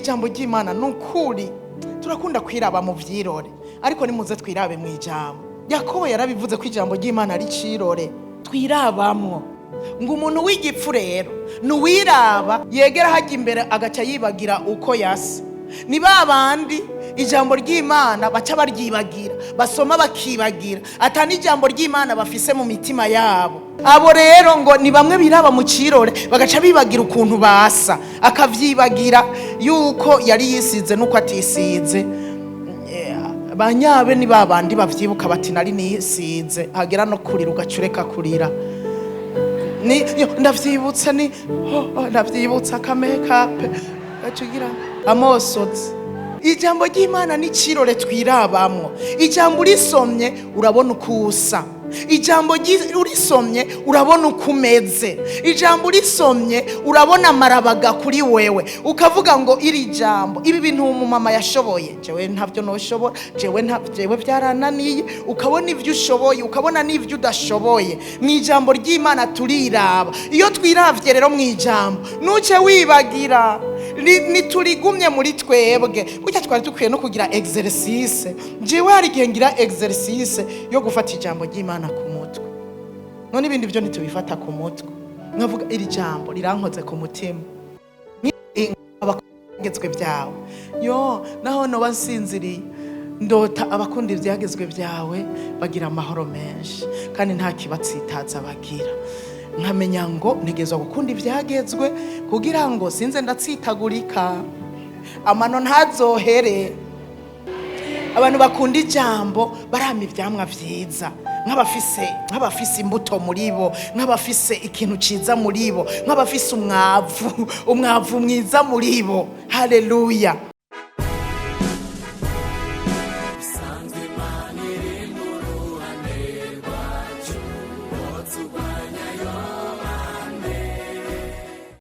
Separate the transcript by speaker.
Speaker 1: Ijambo ry'Imana ni ukuri. Turakunda kwiraba mu vyirore, ariko nimuze twirabe mu ijambo. Yakobo yarabivuze ko ijambo ry'Imana ari cirore twirabamwo. Ngo umuntu w'igipfu rero ni uwiraba yegera hajya imbere agaca yibagira uko yasa. Ni ba bandi ijambo ry'Imana baca baryibagira, basoma bakibagira, ata n'ijambo ry'Imana bafise mu mitima yabo. Abo rero ngo ni bamwe biraba mu kirore bagaca bibagira ukuntu basa, akavyibagira yuko yari yisize n'uko atisize. Banyabe ni ba bandi bavyibuka bati: "Nari nisize." Hagera no kurira ugaca ureka kurira. Ni yo, ndavyibutse, ni oh, ndavyibutse aka makeup, gaca ugira amosozi. Ijambo ry'Imana ni cirore twirabamwo. Ijambo urisomye urabona uko usa. Ijambo urisomye urabona uko umeze. Ijambo urisomye urabona amarabaga kuri wewe, ukavuga ngo: "Iri jambo, ibi bintu umumama yashoboye, jewe ntabyo noshobora, jewe nta, jewe byarananiye." Ukabona ibyo ushoboye, ukabona n'ibyo udashoboye. Mu ijambo ry'Imana turiraba. Iyo twiravye rero mu ijambo, nuce wibagira. Niturigumye muri twebwe. Burya twari dukwiye no kugira exercice. Jewe hari igihe ngira exercice yo gufata ijambo ry'Imana ku mutwe. None ibindi byo ntitubifata ku mutwe? Nkavuga: "Iri jambo rirankoze ku mutima." Ibyagezwe byawe, yo naho noba nsinziriye ndota, abakunda ibyagezwe byawe bagira amahoro menshi kandi nta kibatsitaza bagira. Nkamenya ngo ntegerezwa gukunda ibyagezwe kugira ngo sinze ndatsitagurika, amano ntazohere. Abantu bakunda ijambo barama ivyamwa vyiza, nk'abafise imbuto muri bo, nk'abafise ikintu ciza muri bo, nk'abafise umwavu mwiza muri bo. Haleluya!